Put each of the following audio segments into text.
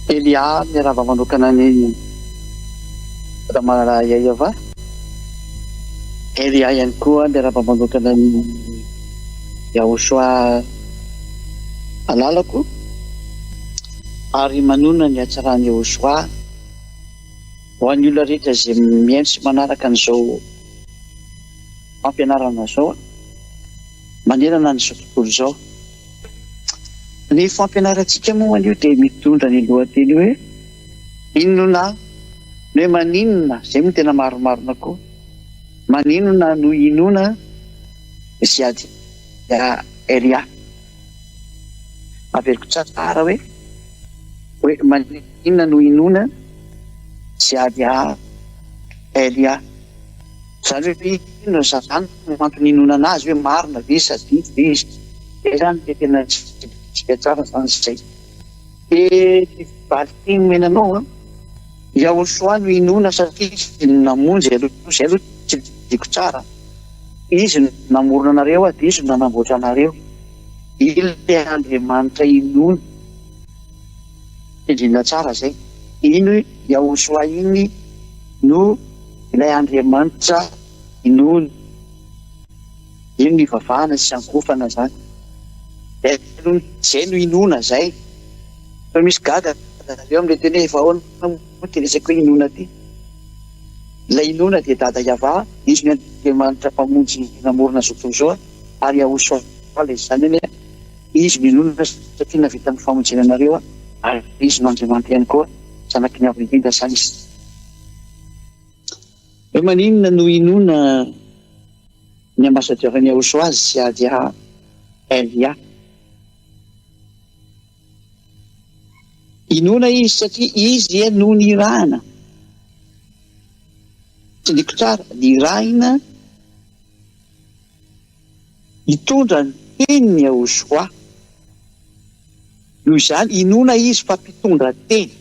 Elia miarahaba manokana an'i Ramalala Yayava. Elia ihany koa miarahaba manokana an'i Yahoshua malalako ary manonona ny hatsaran'i Yahoshua ho an'ny olona rehetra izay mihaino sy manaraka an'izao fampianarana izao manerana an'izao tontolo izao. Ny fampianarantsika moa anio dia mitondra ny lohateny hoe Inona ny hoe maninona, izay moa tena marimarina koa, maninona no inoana ZADRA. Averiko tsara hoe hoe maninona no inoana ZADRA. Izany hoe inona izany no antony inoana azy hoe marina ve sa diso ve izy? Izay izany dia tena tsy tadidintsika tsara izany izay. Dia ny valinteny omena anao an, Yahoshua no inoana satria izy no namonjy aloha, izay aloha tsy tadidiko tsara, izy no namorona anareo dia izy no nanamboatra anareo, ilay Andriamanitra inoana, tendrena tsara izay, iny Yahoshua iny no Ilay Andriamanitra inoana. Ino no ivavahana sy iankohofana zany? Zay aloha, zay no inoana zay. Fa misy gaga nareo amin'ilay teny hoe efa ahoana moa ity resaka hoe inoana ity? Ilay inoana dia Dada Yavah, Izy no Andriamanitra Mpamonjy namorona izao tontolo izao ary Yahoshua ilay Zanany, Izy no inoana satria nahavita ny famonjena anareo ary Izy no Andriamanitra ihany koa, Zanaky ny Avo Indrindra izany Izy. Hoe maninona no inoana ny ambassadeur-n'i Yahoshua Ziadia Elia? Inoana izy satria izy dia no nirahana. Tsindriko tsara, nirahina hitondra ny tenin'i Yahoshua. Noho izany, inoana izy fa mpitondra teny.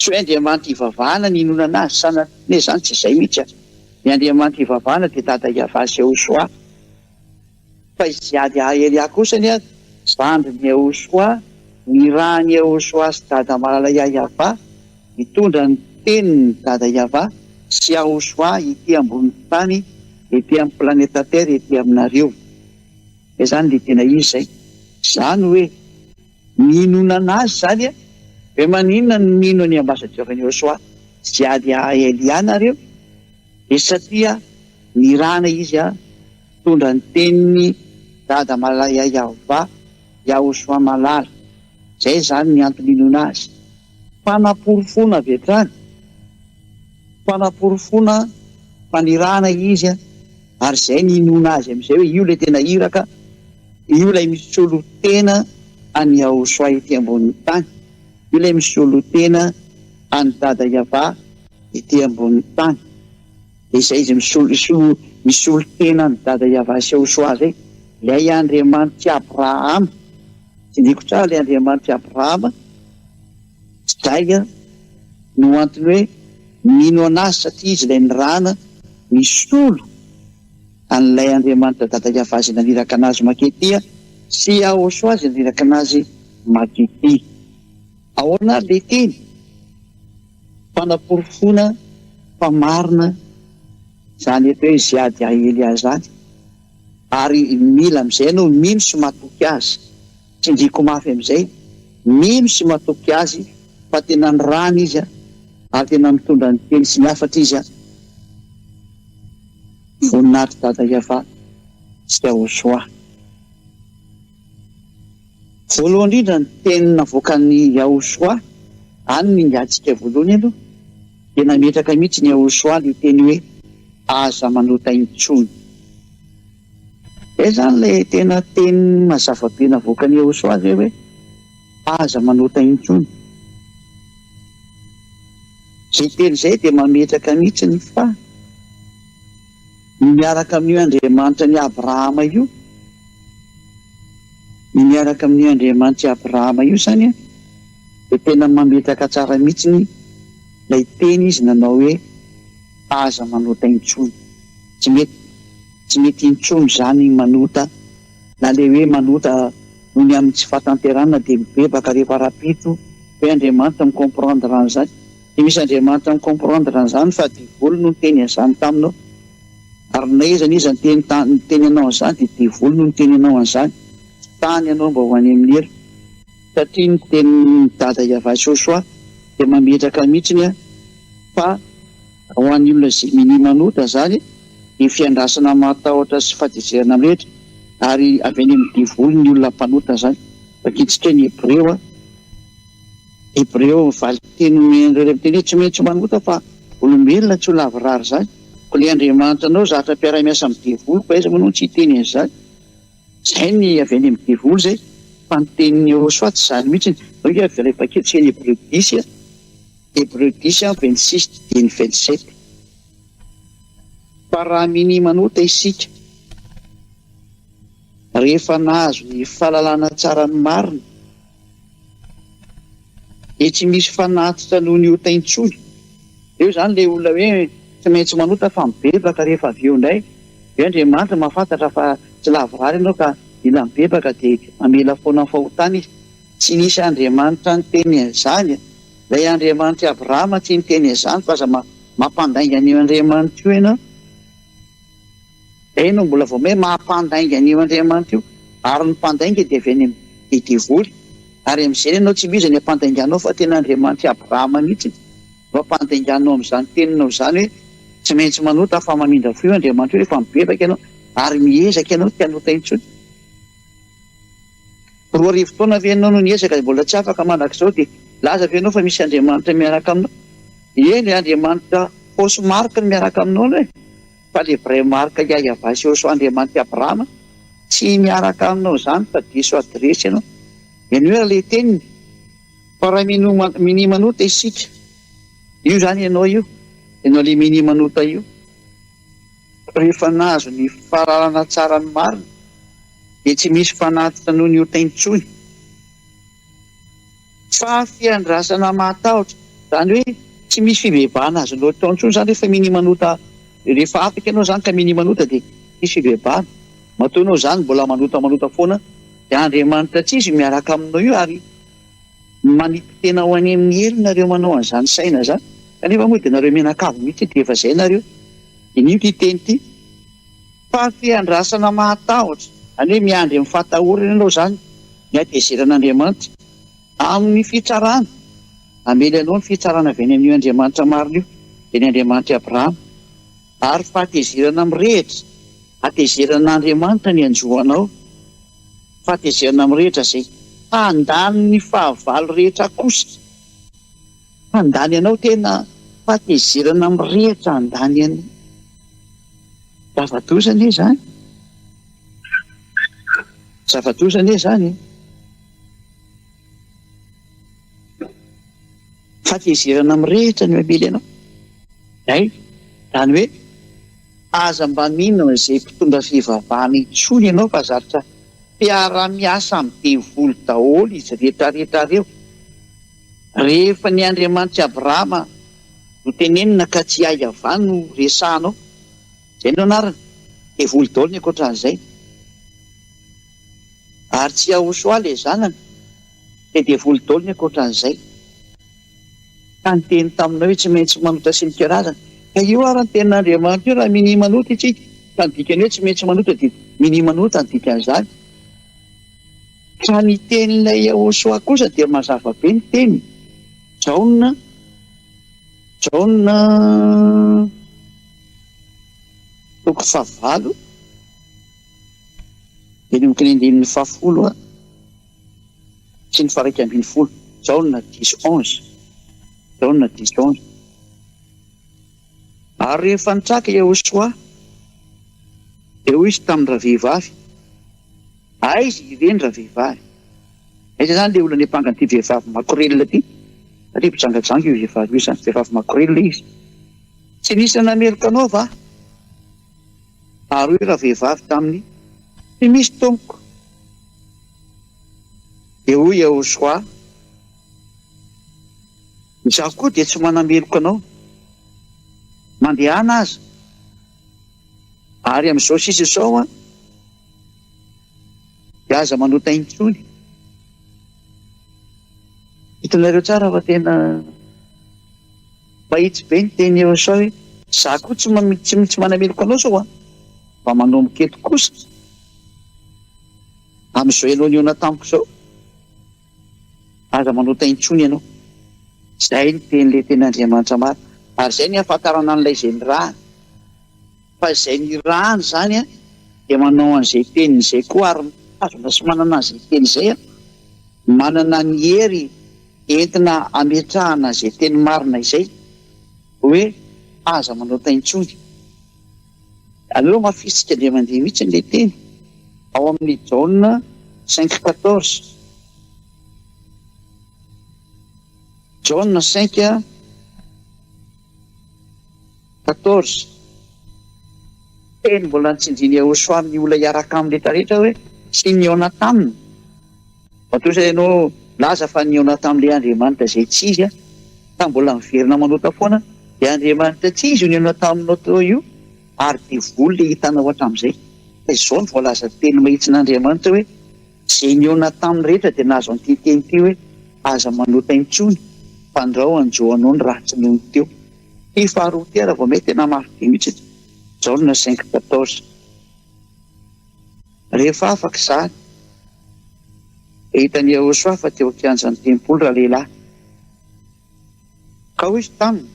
Tsy hoe Andriamanitra ivavahana ny inoana azy, sanatria izany tsy izay mihitsy a! Ny Andriamanitra ivavahana dia Dada Yavah sy Yahoshuah. Fa i Ziad Elia kosa anie zandrin'i Yahoshuah, nirahan'i Yahoshuah sy Dada Malala Yavah hitondra ny tenin'i Dada Yavah sy Yahoshuah ety ambonin'ny tany, ety amin'ny planeta Terre, ety aminareo. Izay izany ilay tena izy izay. Izany hoe. Ny inoana azy zany a! Hoe maninona no mino an'i ambassadeur an'i Yosua sy ady a Elia nareo? Dia satria nirahana izy a hitondra ny tenin'i Dada Malaya Yahvah Yahosua Malala. Zay zany ny antony inoana azy. Fanaporofoana avy hatrany. Fanaporofoana fa nirahana izy a! Ary izay ny inoana azy amin'izay hoe io ilay tena iraka, io ilay misolo tena an'i Yahoshua ety ambonin'ny tany, io ilay misolo tena an'i Dada Yavah ety ambonin'ny tany. Dia izay izy misolo misolo tena an'i Dada Yavah sy Yahoshua izay, ilay Andriamanitr'i Abrahama, tsindriako tsara ilay Andriamanitr'i Abrahama, izay no antony hoe mino an'Azy satria Izy ilay nirahana nisolo an'ilay Andriamanitra Dada Yavah izay naniraka an'Azy mankety sy Yahoshuah izay naniraka an'Azy mankety. Ahoana ary ilay teny? Fanaporofoana fa marina izany eto hoe Ziad Yahelia izany ary mila amin'izay ianao mino sy matoky Azy. Tsindriako mafy amin'izay, mino sy matoky azy fa tena nirahana izy ary tena mitondra ny teny sy ny hafatra izy. Voninahitry Dada Yavah sy Yahoshua. Voalohany indrindra ny teny navoakan'i Yahoshua, any no ingatsika voalohany aloha, dia nametraka mihitsy ny Yahoshua ilay teny hoe aza manota intsony. Zay zany ilay tena teny mazava be navoakan'i Yehosua zay hoe aza manota intsony. Zay teny zay dia mametraka mihitsy ny fa ny miaraka amin'io Andriamanitra an'i Abrahama io, ny miaraka amin'io Andriamanitr'i Abrahama io zany an, dia tena mametraka tsara mihitsy ilay teny izy nanao hoe aza manota intsony. Tsy mety. Tsy mety intsony izany manota na le hoe manota. Noho ny amin'ny tsy fahatanterahana dia mibebaka rehefa rahampitso hoe Andriamanitra mi-comprendre an'izany. Tsy misy Andriamanitra mi-comprendre an'izany fa devoly no niteny an'izany taminao. Ary na iza na iza niteny niteny anao an'izany dia devoly no niteny anao an'izany. Tsy tany ianao mba ho any amin'ny helo. Satria ny tenin'i Dada Yavah Joshua dia mametraka mihitsiny fa ho an'ny olona izay minia manota izany dia fiandrasana mahatahotra sy fahatezerana mirehitra ary avy any amin'ny devoly ny olona mpanota izany. Vakintsika ny Hebreo a. Hebreo valin-teny omen'ireo ilay miteny hoe tsy maintsy manota fa olombelona tsy ho lavorary izany. Koa ilay Andriamanitra anao zatra mpiara-miasa amin'ny devoly koa aiza moa ianao no tsy hiteny an'izany. Zay ny avy any amin'ny devoly zay fa ny tenin'i Yehosua tsy zany mihitsy. Zao nge avy rehefa kely tsika ny Hebreo dix a, Hebreo dix a 26 dimy 27. Fa raha minia manota isika rehefa nahazo ny fahalalana tsara ny marina dia tsy misy fanatitra noho ny ota intsony. Eo izany ilay olona hoe tsy maintsy manota fa mibebaka rehefa avy eo indray. Hoe Andriamanitra mahafantatra fa tsy lavorary ianao ka mila mibebaka dia mamela foana ny fahotana Izy. Tsy nisy Andriamanitra niteny an'izany. Ilay Andriamanitr'i Abrahama tsy niteny an'izany fa aza mampandainga an'io Andriamanitra io ianao. Izay no mbola vao may maha-mpandainga an'io Andriamanitra io, ary ny mpandainga dia avy any amin'ny devoly, ary amin'izay ianao tsy mihizana ny hampandainganao fa tena Andriamanitr'i Abrahama mihitsy no hampandainganao amin'izany teninao izany hoe tsy maintsy manota fa mamindra fo io Andriamanitra io rehefa mibebaka ianao ary miezaka ianao tsy hanota intsony. 2000 taona ve ianao no niezaka dia mbola tsy afaka mandrakizao dia milaza ve ianao fa misy Andriamanitra miaraka aminao? Eny e, Andriamanitra fausse marque no miaraka aminao aloha e! Fa le vrai marque Yahyahavah sy Yehosua Andriamanitr'i Abrahama tsy miaraka aminao izany fa diso adiresy ianao. Henoy ary le teniny fa raha minia manota isika, io izany ianao io, ianao le minia manota io, rehefa nahazo ny fahalalana tsara ny marina dia tsy misy fanatitra noho ny ota intsony. Fa fiandrasana mahatahotra, izany hoe tsy misy fibebahana azonao atao intsony izany rehefa minia manota, rehefa afaka ianao izany ka minia manota dia tsisy fibebahana. Matoa ianao izany mbola manota manota foana dia Andriamanitra tsy izy miaraka aminao io ary manipy tena ho any amin'ny helo nareo manao an'izany saina izany. Kanefa moa dia nareo mianakavy mihitsy dia efa izay nareo. Diniho ity teny ity. Fa fiandrasana mahatahotra, izany hoe miandry amin'ny fahatahorana ianao izany ny hatezeran'Andriamanitra amin'ny fitsarana. Hamely anao ny fitsarana avy any amin'io Andriamanitra marina io, dia ny Andriamanitr'i Abrahama. Ary fahatezerana mirehitra, hatezeran'Andriamanitra ny hanjo anao, fahatezerana mirehitra izay handany ny fahavalo rehetra kosa. Handany anao, tena fahatezerana mirehitra handany anao. Zava-doza anie izany. Zava-doza anie izany e. Fahatezerana mirehitra no hamely anao. Zay. Izany hoe aza mba mino an'izay mpitondra fivavahana intsony ianao fa zatra mpiara-miasa amin'ny devoly daholo izy rehetrarehetra ireo. Rehefa ny Andriamanitr'i Abrahama no tenenina ka tsy Yahvah no resahanao, izay no anarany, devoly daholo ny ankoatran'izay. Ary tsy Yahoshuah ilay zanany, dia devoly daholo ny ankoatran'izay. Ka niteny taminao hoe tsy maintsy manota sy ny karazany. Ka io ary ny tenin'Andriamanitra io raha minia manota isika, ka ny dikany hoe tsy maintsy manota dia minia manota ny dikan'izany. Fa ny tenin'ilay Yahoshuah kosa dia mazava be ny teniny. Jaona, Jaona toko fahavalo, manomboka ny andininy fahafolo sy ny faha-iraika ambin'ny folo. Jaona dix onze, Jaona dix onze. Ary rehefa nitraka Yahoshuah, dia hoy izy tamin-dravehivavy, Aiza ireny ravehivavy? Aiza izany ilay olona niampanga an'ity vehivavy makorelina ity? Satria mpijangajanga io vehivavy io izany, vehivavy makorelina izy. Tsy nisy nanameloka anao va? Ary hoy ravehivavy taminy, Tsy misy, Tompoko. Dia hoy Yehosua, Izaho koa dia tsy manameloka anao. Mandehana aza. Ary amin'izao sisa izao an, dia. Dia aza manota intsony. Hitanareo tsara fa tena mahitsy be ny teny Yehosua hoe, za koa tsy tsy manameloka anao zao an! Fa manomboka eto kosa, amin'izao ianao nihaona tamiko izao, aza manota intsony ianao. Izay ny tenin'ilay tena Andriamanitra marina. Ary izay ny ahafantarana an'ilay izay nirahany. Fa izay nirahany izany dia manao an'izay teniny izay koa ary mitazona sy manana an'izay teny izay, manana ny hery entina hametrahana izay teny marina izay hoe aza manota intsony. Aleo hamafisika indray mandeha mihitsy ilay teny ao amin'ny Jaona cinq quatorze. Jaona cinq quatorze. Teny mbola notsindrian'i Yehosua amin'ny olona hiaraka aminy rehetra rehetra hoe tsy nihaona taminy. Matoa izay ianao milaza fa nihaona tamin'ilay Andriamanitra izay tsy izy ka mbola miverina manota foana dia Andriamanitra tsy izy io nihaona taminao teo io ary devoly ilay hitanao hatramin'izay. Fa izao no voalaza teny mahitsin'Andriamanitra hoe izay nihaona taminy rehetra dia nahazo an'ity teny ity hoe aza manota intsony fandrao hanjo anao ny ratsy noho ny teo. Ity faharoa ity ary vao may tena mafy be mihitsy. Jaona cinq quatorze. Rehefa afaka izany, dia hitan'i Yehosua fa teo an-kianjan'ny tempoly ralehilahy. Ka hoy izy taminy,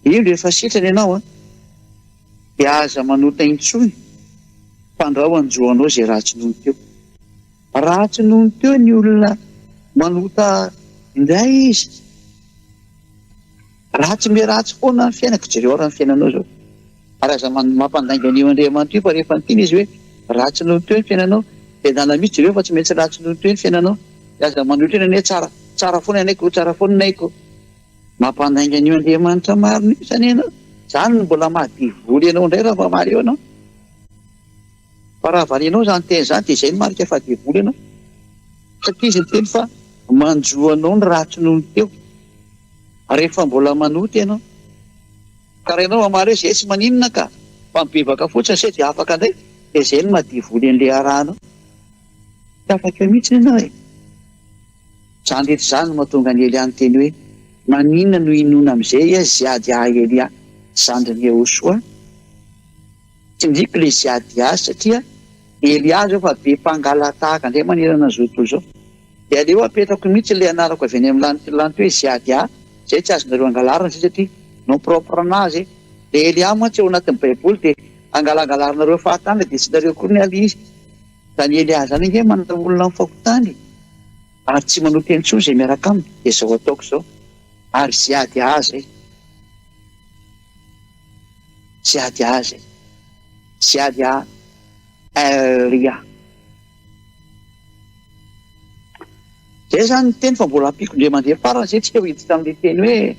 Indro efa sitrana ianao, dia aza manota intsony, fandrao hanjo anao izay ratsy noho ny teo. Ratsy noho ny teo ny olona manota indray izy. Ratsy miharatsy foana ny fiainako, jereo ary ny fiainanao izao. Ary aza mampandainga an'io Andriamanitra io fa rehefa niteny izy hoe ratsy noho ny teo ny fiainanao dia adala mihitsy jereo fa tsy maintsy ratsy noho ny teo ny fiainanao. Dia aza manohitra eny hoe tsara tsara foana ianay ko, tsara foana ianay ko. Mampandainga an'io Andriamanitra marina io izany ianao. Izany no mbola maha devoly anao indray raha mamaly eo ianao. Fa raha valianao izany teny izany dia izay no marika fa devoly ianao. Satria izy niteny fa manjo anao ny ratsy noho ny teo. Rehefa mbola manota ianao. Ka raha ianao mamaly hoe zay tsy maninona ka, fa mibebaka fotsiny zay dia afaka indray, dia zay no maha devoly an'ilay arahanao. Tsy afaka eo mihitsy ianao e. Izany rehetra izany no mahatonga an'i Elia niteny hoe, Maninona no inoana amin'izay izy ziady ahy Elia, zandrin'i Yehosoa? Tsindriako ilay ziady ahy satria Elia izao fa be mpangalatahaka indray manerana an'izao tontolo izao. Dia aleo apetrako mihitsy ilay anarako avy any amin'ny lanitra lanitra hoe Ziadia, izay tsy azonareo angalarina izay satria nom propre an'azy e. Ilay Elia mantsy ao anatin'ny baiboly dia angalangalarinareo fahatany dia tsy nareo akory ny ilay izy. Izany Elia izany ange manana olona amin'ny fahotany e. Ary tsy manota intsony izay miaraka aminy dia izao ataoko izao. Ary Ziadia izay. Ziadia izay. Ziadia Elia. Zay zany ny teny fa mbola ampiako indray mandeha farany zay tsika hiditra amin'ilay teny hoe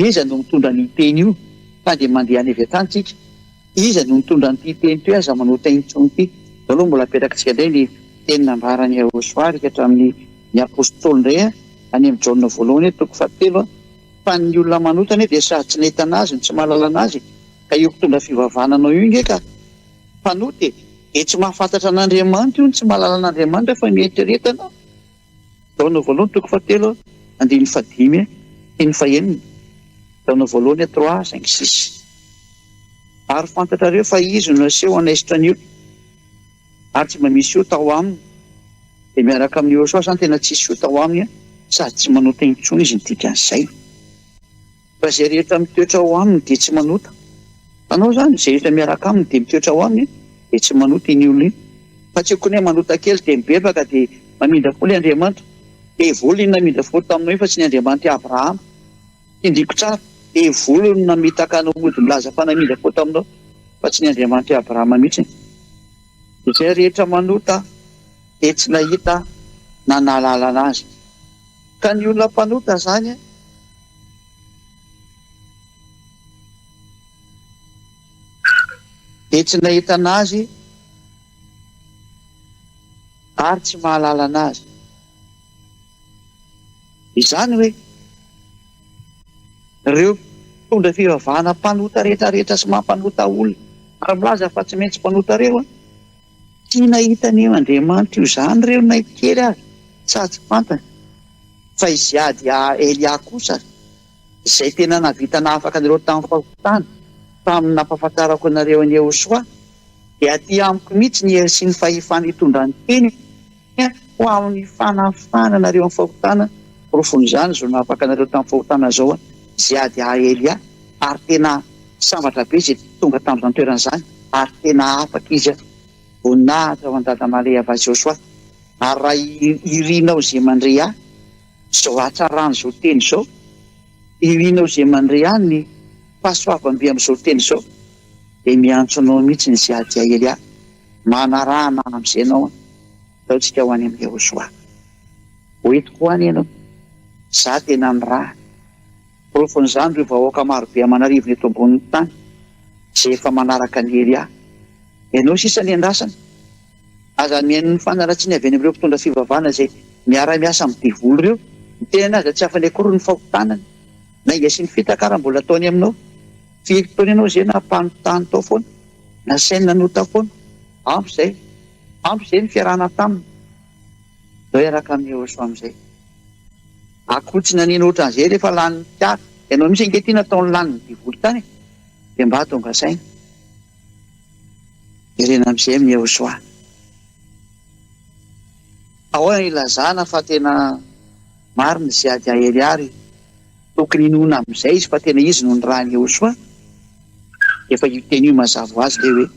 iza no mitondra an'io teny io fa dia mandeha any avy hatrany tsika. Iza no mitondra an'ity teny ity hoe aza manota intsony ity. Zao aloha mbola apetrakitsika indray ny teny nambaran'i Yahoshuah ry hatramin'ny ny apostoly indray any amin'ny Jaona voalohany toko fahatelo fa ny olona manota anie dia sady tsy nahita an'azy no tsy mahalala an'azy ka io mpitondra fivavahana anao io nge ka mpanota e! Dia tsy mahafantatra an'Andriamanitra io no tsy mahalala an'Andriamanitra fa mieritrereta anao. Jaona voalohany toko fahatelo andininy fahadimy sy ny fahenina. Jaona voalohany trois cinq six. Ary fantatrareo fa Izy no naseho hanaisotra ny ota, ary tsy mba misy ota ao aminy. Dia miaraka amin'i Yehosua izany tena tsisy ota ao aminy sady tsy manota intsony izy ny dikan'izay. Fa izay rehetra mitoetra ao aminy dia tsy manota. Hitanao izany? Izay rehetra miaraka aminy dia mitoetra ao aminy dia tsy manota iny olona iny. Fa tsy akory hoe manota kely dia mibebaka dia mamindra fo ilay Andriamanitra. Devoly iny namindra fo taminao iny fa tsy ny Andriamanitr'i Abrahama. Tsindriako tsara, devoly no namitaka anao mody milaza fa namindra fo taminao fa tsy ny Andriamanitr'i Abrahama mihitsy. Izay rehetra manota dia tsy nahita na nahalala azy. Ka ny olona mpanota izany dia tsy nahita an'azy ary tsy mahalala an'azy. Izany hoe ireo mpitondra fivavahana mpanota rehetra rehetra sy mampanota olona ary milaza fa tsy maintsy mpanota ireo an! Tsy nahita an'io Andriamanitra io izany ireo na kely aza, sady tsy fantany. Fa i Ziad Elia kosa, izay tena nahavita nahafaka anareo tamin'ny fahotana, tamin'ny nampahafantarako anareo an'i Yehosua, dia aty amiko mihitsy ny hery sy ny fahefana hitondra ny teny ho amin'ny fanafahana anareo amin'ny fahotana, porofon'izany izao nahafaka anareo tamin'ny fahotana izao Ziad Elia, ary tena sambatra be izay tonga tamin'izany toerana izany, ary tena afaka izy. Voninahitra ho an'i Dada Maria Vaziosua. Ary raha irinao izay mandre ahy izao hatsaran'izao teny izao, irinao izay mandre ahy ny fahasoavam-by amin'izao teny izao, dia miantso anao mihitsy ny Ziadia Elia. Manarahana amin'izay ianao an. Ndao tsika ho any amin'i Yehosoa. Ho entiko ho any ianao. Izaho tena nirahana. Porofon'izany ireo vahoaka marobe aman'arivony eto ambonin'ny tany izay efa manaraka an'i Elia. Ianao sisa ny andrasana. Aza mihaino ny fanaratsiana avy any amin'ireo mpitondra fivavahana izay miara-miasa amin'ny devoly ireo. Ny tenany aza tsy afany akory ny fahotanany. Lainga sy ny fitaka ara mbola ataony aminao. Firy taona ianao izay nampanontany tao foana, nasainy nanota foana. Ampy izay. Ampy izay ny fiarahana taminy. Ndao hiaraka amin'i Yehosua amin'izay. Akoho tsy naneno ohatran'izay rehefa lanin'ny fiara. Ianao mihitsy ange ity nataony lanin'ny devoly tany e. Dia mba tonga saina. Jerena amin'izay amin'i Yehosua. Ahoana no ilazana fa tena marina izay ady ahery ary tokony hinoana amin'izay izy fa tena izy no nirahin'i Yehosua? Efa io teny io mazava ho azy ilay hoe.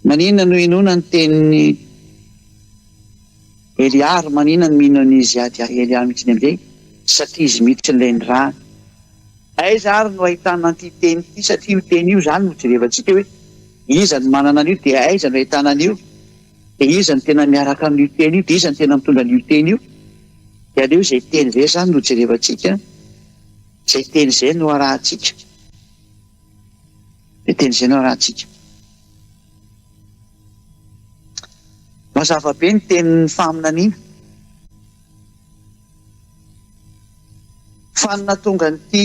Maninona no inoana ny tenin'i Elia ary maninona no mino an'izy ady Elia mihitsy amin'izay? Satria izy mihitsy ilay nirahana. Aiza ary no ahitana an'ity teny ity satria io teny io izany no jerevantsika hoe iza no manana an'io dia aiza no ahitana an'io dia iza no tena miaraka amin'io teny io dia iza no tena mitondra an'io teny io dia aleo izay teny izay izany no jerevantsika, izay teny izay no arahantsika. Dia teny izay no arahantsika. Mazava be ny tenin'ny faminaniana. Fa ny nahatonga an'ity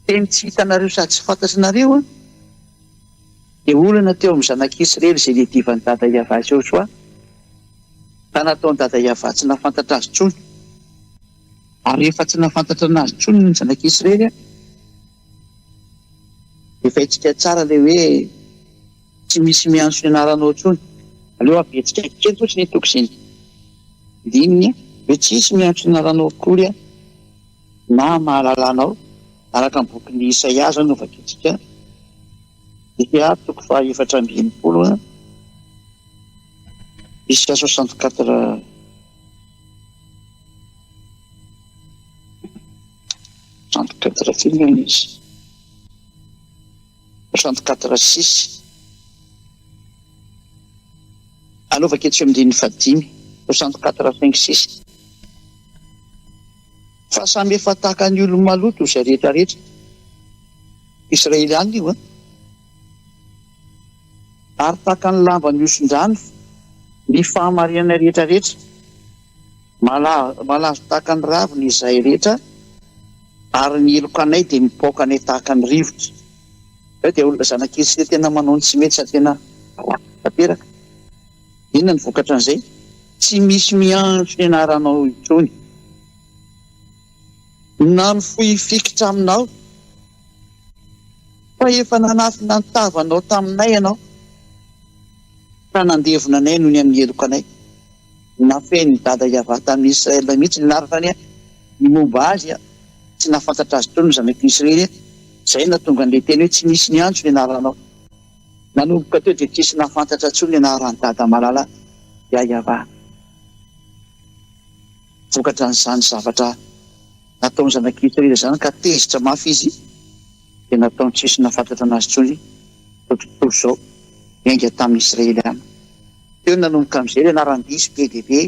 teny tsy hitanareo sady tsy fantatrinareo an, dia olana teo amin'ny zanak'Israely izay niadivan'i Dada Yavah sy Josoa, ka nataon'i Dada Yavah tsy nahafantatra azy intsony. Ary rehefa tsy nahafantatra an'azy intsony ny zanak'Israely, efa haintsika tsara ilay hoe tsy misy miantso ny anaranao intsony. Aleo habetsika kely fotsiny ny toko sy ny andininy hoe tsy hisy miantso ny anaranao akory na mahalala anao, araka ny bokin'i Isaia izao no vakintsika, Isaia toko faha 64, Isaia 64. 64 firy moa izy? 64 six. Aleo vakio tsy andininy fahadimy. 64 cinq six. Fa samy efa tahaka ny olo-maloto izay rehetra rehetra. Israelianina io an. Ary tahaka ny lamba mihosin-drano ny fahamarinana rehetra rehetra. Malazo tahaka ny ravina izahay rehetra, ary ny heloka anay dia mipaoka anay tahaka ny rivotra. Ireo dia olona zanak'i Israely tena manao ny tsy mety sady tena ratsy tanteraka. Inona no vokatran'izay? Tsy misy miantso ny anaranao intsony, na mifoy hifikitra aminao, fa efa nanafina ny tavanao taminay ianao, ka nandevona anay noho ny amin'ny helokanay. Nafenin'i Dada Yavah tamin'i Israel mihitsy ny anarany, ny momba azy, tsy nahafantatra azy intsony ny zanak'i Israely, izay no nahatonga an'ilay teny hoe tsy nisy niantso ny anaranao. Nanomboka teo dia tsisy nahafantatra intsony ny anaran'i Dada malala Yavah. Vokatran'izany zavatra nataon'ny zanak'i Israely izany ka tezitra mafy izy, dia nataony tsisy nahafantatra an'azy intsony izao tontolo izao, niainga tamin'i Israely ihany. Teo no nanomboka amin'izay ilay anaran-diso be dia be,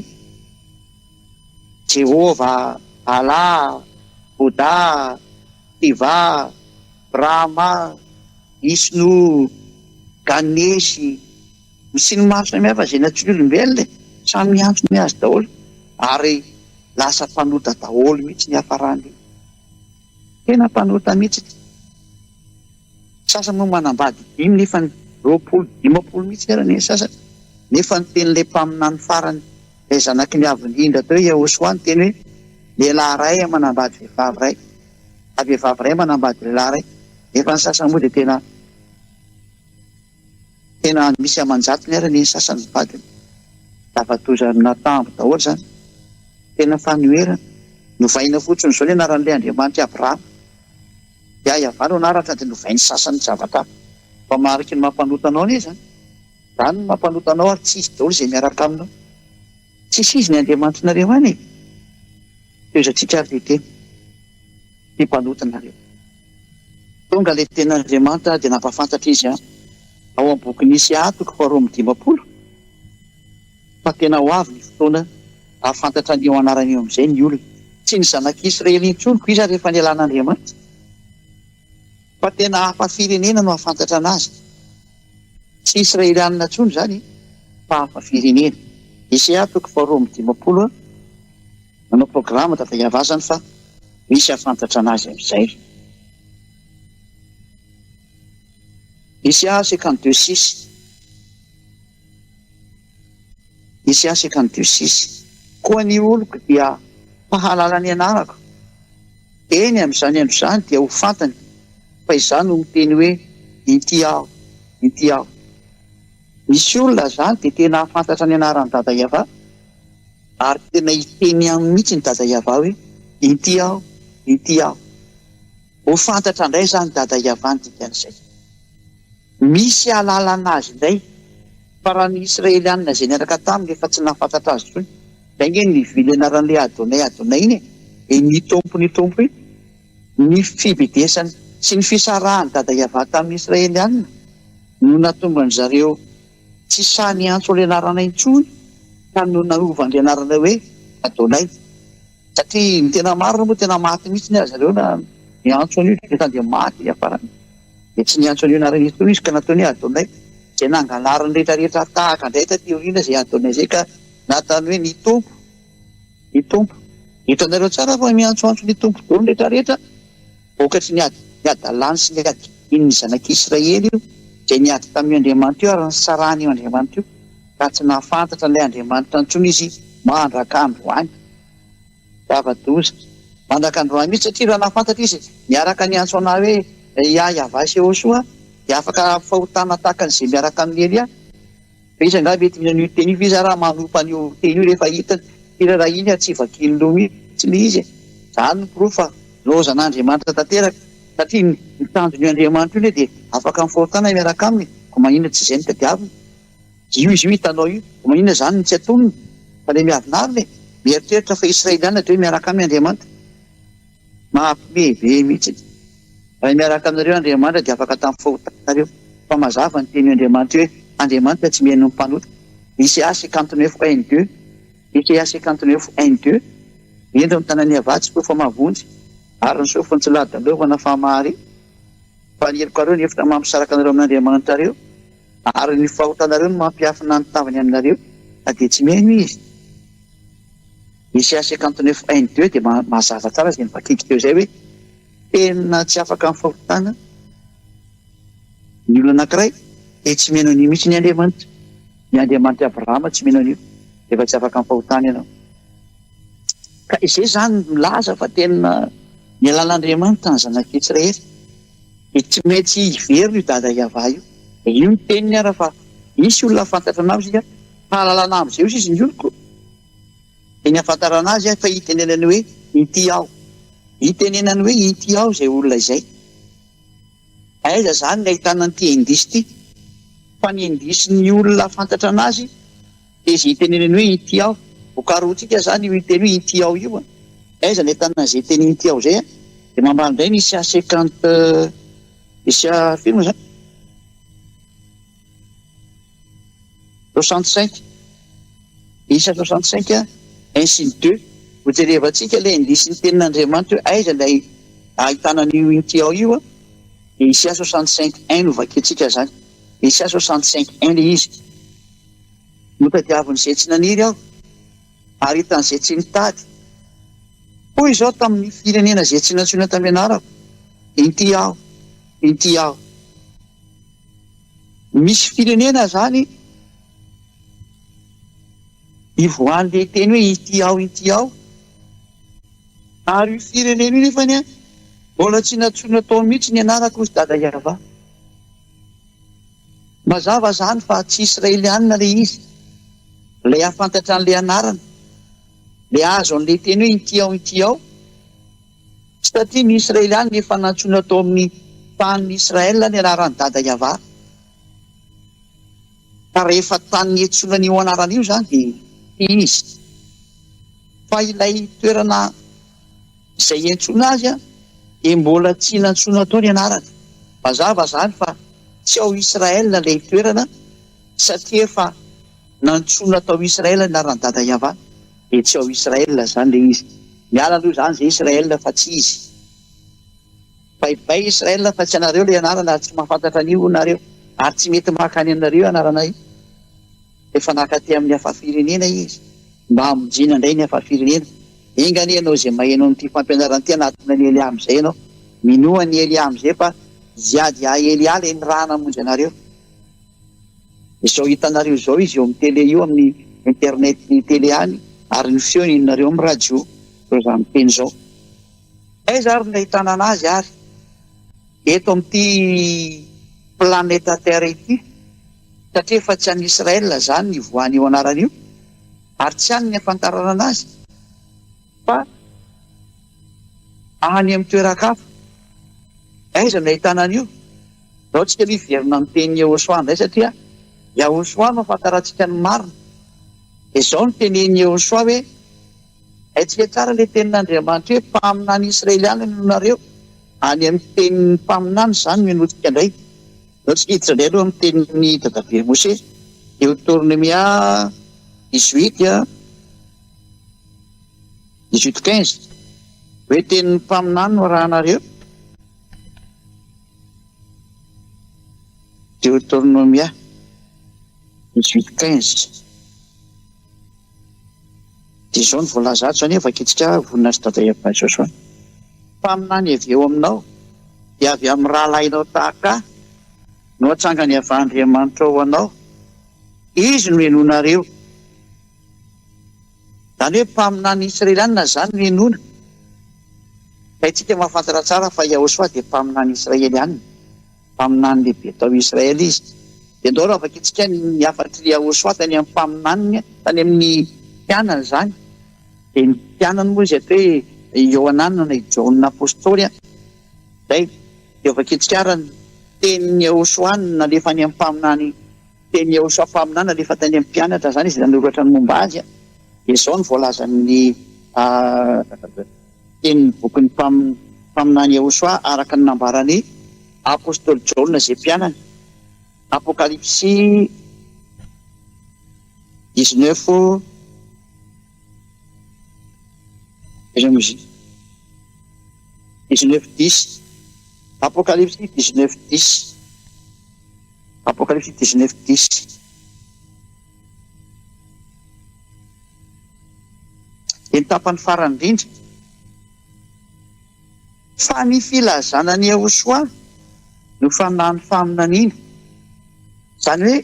Jehovah, Allah, Bouddha, Shiva, Brahma, Vishnu, Ganesh, sy ny maro samihafa izay nantsoin'ny olombelona e! Samy miantso ny azy daholo ary lasa mpanota daholo mihitsy ny hiafarany. Tena mpanota mihitsy. Sasany moa manambady dimy nefa ny 20, 50 mihitsy ara ny sasany. Nefa ny tenin'ilay mpaminany farany, ilay zanaky ny Avo Indrindra teo, Yahoshuah niteny hoe, lehilahy iray manambady vehivavy iray, ary vehivavy iray manambady lehilahy iray. Nefa ny sasany moa dia tena tena misy aman-jatony ara ny sasany ny vadiny. Zava-doza natambo daholo izany. Tena fanoherana. Novaina fotsiny izao ny anaran'ilay Andriamanitr'i Abrahama. Dia Yavah no anarany fa dia novain'ny sasany zavatra hafa. Fa mariky ny mampanota anao anie izany. Izany no mampanota anao ary tsy izy daholo izay miaraka aminao. Tsisy izy ny Andriamanitrinareo any e! Tohizantsika ary ilay teny. Tia mpanota nareo. Tonga ilay tenin'Andriamanitra dia nampahafantatra izy an, ao amin'ny bokin'i Isaia toko faharoa 52 fa tena ho avy ny fotoana hahafantatra an'io anarana io amin'izay ny olona. Tsy ny zanak'Israely intsony koa izy ary efa nialan'Andriamanitra. Fa tena hafa firenena no hahafantatra anazy. Tsy Israelianina intsony izany fa hafa firenena. Isaia toko faharoa 52 an. Nanao programa Dada Iavazany fa misy hahafantatra anazy amin'izay. Isaia 52 six. Isaia 52 six. Koa ny oloko dia hahalala ny anarako, eny amin'izany andro izany dia ho fantany fa izaho no miteny hoe, Inty aho, inty aho. Misy olona izany dia tena hahafantatra ny anaran'i Dada Iavah ary tena hiteny aminy mihitsy ny Dada Iavah hoe, Inty aho, inty aho. Ho fantatra indray izany Dada Iavah ny dikan'izay. Misy hahalalana azy indray. Fa raha ny Israelianina izay niaraka taminy efa tsy nahafantatra azy intsony, izay ange no nivily anaran'ilay Adonai Adonai iny e, dia ny Tompo ny Tompo iny. Ny fibedesany sy ny fisarahan'i Dada Iavah tamin'ny Israelianina no nahatonga an-dry zareo tsy sahy niantso ilay anarana intsony ka no nanova an'ilay anarana hoe Adonai. Satria ny tena marina moa tena maty mihitsy ry zareo na niantso an'io dia dia maty hiafarany. Dia tsy niantso an'io anarana io intsony izy ka nataony hoe Adonai. Izay nangalariny rehetrarehetra tahaka indray taty aoriana izay Adonai izay ka nataony hoe ny Tompo. Ny Tompo. Hitanareo tsara fa miantsoantso ny Tompo daholo ny rehetrarehetra vokatry ny ady ny hadalany sy ny hadin'ny zanak'Israely io izay niady tamin'io Andriamanitra io ary nisarahana io Andriamanitra io ka tsy nahafantatra an'ilay Andriamanitra intsony izy mandrak'androany. Zava-doza. Mandrak'androany mihitsy satria raha nahafantatra izy niaraka niantso anah hoe Yah Yavah Sehosoa dia afaka fahotana tahaka an'izay miaraka amin'i Elia. Fa izy angaha mety mino an'io teny io ve izy raha manompa an'io teny io rehefa hitany ity raharaha iny ary tsy vakiany loha mihitsy ilay izy e! Izany no porofo fa lozan'Andriamanitra tanteraka satria ny tanjon'io Andriamanitra io anie dia afaka amin'ny fahotana miaraka aminy koa maninona tsy izay no tadiaviny? Io izy io hitanao io koa maninona izany no tsy atonony fa ilay miavonavona e! Mieritreritra fa Israeliana dia hoe miaraka aminy Andriamanitra. Mahapimehy be mihitsy. Raha miaraka aminareo Andriamanitra dia afaka tamin'ny fahotanareo. Fa mazava ny tenin'io Andriamanitra io hoe Andriamanitra tsy mihaino ny mpanota. ICA 59 un deux ICA 59 un deux Indro ny tanan'i Yavah tsy koa fa mahavonjy, ary ny sofiny tsy ladalovana fa mahare. Fa ny helokareo ny efitra mampisaraka anareo amin'Andriamanitrareo, ary ny fahotanareo no mampiafina ny tavany aminareo, ka dia tsy mihaino Izy. ICA 59 un deux dia mazava tsara izay novakiako teo izay hoe tena tsy afaka amin'ny fahotana ny olona anankiray dia tsy mihaino an'io mihitsy ny Andriamanitra. Ny Andriamanitr'i Abrahama tsy mino an'io, rehefa tsy afaka amin'ny fahotana ianao. Ka izay izany milaza fa tena nialan'Andriamanitra ny zanak'Israely. Dia tsy maintsy hiverina io Dada Yavah io. Dia io ny teniny ara fa misy olona fantatra anao isika, fahalalana amin'izay ozy izy ny oloko. Dia ny ahafantarana azy fa hitenenany hoe inty aho. Hitenenany hoe inty aho izay olona izay. Aiza izany ny ahitana an'ity indice ity? Fa ny indice ny olona fantatra anazy dia izay hitenenany hoe inty aho. Ho karohintsika izany io hiteny hoe inty aho io an. Aiza ny ahitana an'izay teny inty aho izay an? Dia mamaly indray ny ICA 50, ICA firy moa izany? 65. Isa 65 un sy ny deux. Ho jerevantsika ilay indice ny tenin'Andriamanitra hoe aiza ilay ahitana an'io inty ao io an. Dia Isa 65 un no vakintsika izany. Isa 65 un ilay izy. Notadiavin'izay tsy naniry aho, ary hitan'izay tsy nitady. Hoy izaho tamin'ny firenena izay tsy nantsoina tamin'ny anarako, Inty aho, inty aho. Misy firenena izany ivoahan'ilay teny hoe inty aho, inty aho, ary io firenena io nefany mbola tsy nantsoina tao mihitsy ny anarako, hoy Dada Yavah. Mazava izany fa tsy Israelianina ilay izy, ilay hahafantatra an'ilay anarana, ilay hahazo an'ilay teny hoe inty aho, inty aho, satria ny Israelianina efa nantsoina tao amin'ny tanin'i Israel ny anaran'i Dada Yavah. Ka rehefa tany niantsoana an'io anarana io izany dia tsy izy, fa ilay toerana Izay iantsoana azy dia mbola tsy nantsoina tao ny anarany. Mazava izany fa tsy ao Israel ilay toerana satria efa nantsoina tao Israel ny anaran'i Dada Yavah dia tsy ao Israel izany ilay izy. Miala aloha izany izay Israel fa tsy izy. Bye bye Israel fa tsy anareo ilay anarana ary tsy mahafantatra an'io nareo ary tsy mety mankany aminareo io anarana io. Efa naka aty amin'ny hafa firenena izy mba hamonjena indray ny hafa firenena. Enga anie ianao izay maheno an'ity fampianarana ity hanatona an'i Elia amin'izay ianao. Minoa an'i Elia amin'izay fa Ziad ya Elia ilay nirahana hamonjy anareo. Izao hitanareo izao izy eo amin'ny télé io amin'ny internet ny télé any ary ny feony henonareo amin'ny radio izao izaho miteny izao. Aiza ary no nahitana an'azy ary? Eto amin'ity planeta terre ity. Satria efa tsy any Israel izany ny ivoahan'io anarana io, ary tsy any ny ahafantarana anazy, fa any amin'ny toeran-kafa. Aiza no ahitana an'io? Ndao tsika aloha hiverina amin'ny tenin'i Yehosua indray satria Yahosua no ahafantarantsika ny marina. Dia izao no tenenin'i Yehosua hoe, Haintsika tsara ilay tenin'Andriamanitra hoe mpaminany Israeliana no nareo. Any amin'ny tenin'ny mpaminany izany no henointsika indray. Ndao tsika hiditra indray aloha amin'ny tenin'i dadabe Mose, Deoteronomia 18 18 15, hoe tenin'ny mpaminany no arahanareo. Deoteronomia 18 15. Dia izao no voalaza ato izany, vakintsika voninahitry Dada Yavah Josoa. Mpaminany avy eo aminao, dia avy amin'ny rahalahinao tahaka ahy, no hatsangan'i Yavah Andriamanitrao ho anao. Izy no henoinareo. Izany hoe mpaminany Israelianina izany no henoina. Haintsika mahafantatra tsara fa Yahoshua dia mpaminany Israelianina. Mpaminany lehibe tao Israely izy. Dia ndao raha vakintsika ny hafatr'i Yahoshuah tany amin'ny mpaminaniny, tany amin'ny mpianany izany. Dia ny mpianany moa izay atao hoe i Iohanana na i Jaona Apostoly. Izay. Dia vakintsika ary ny tenin'i Yahoshuah nalefany amin'ny mpaminany, tenin'i Yahoshuah mpaminany nalefa tany amin'ny mpianatra izany izy nanoratra ny momba azy. Dia izao no voalazan'ny Tenin'ny bokin'ny mpaminany Yehosua araka ny nambaran'i apostoly Jaona izay mpianany, Apokalypsy 19 aiza moa izy iny? 19 dix, Apokalypsy 19 dix, Apokalypsy 19 dix. Dia ny tapany farany indrindra. Fa ny filazana an'i Yehoshuah no fanahin'ny faminaniana. Izany hoe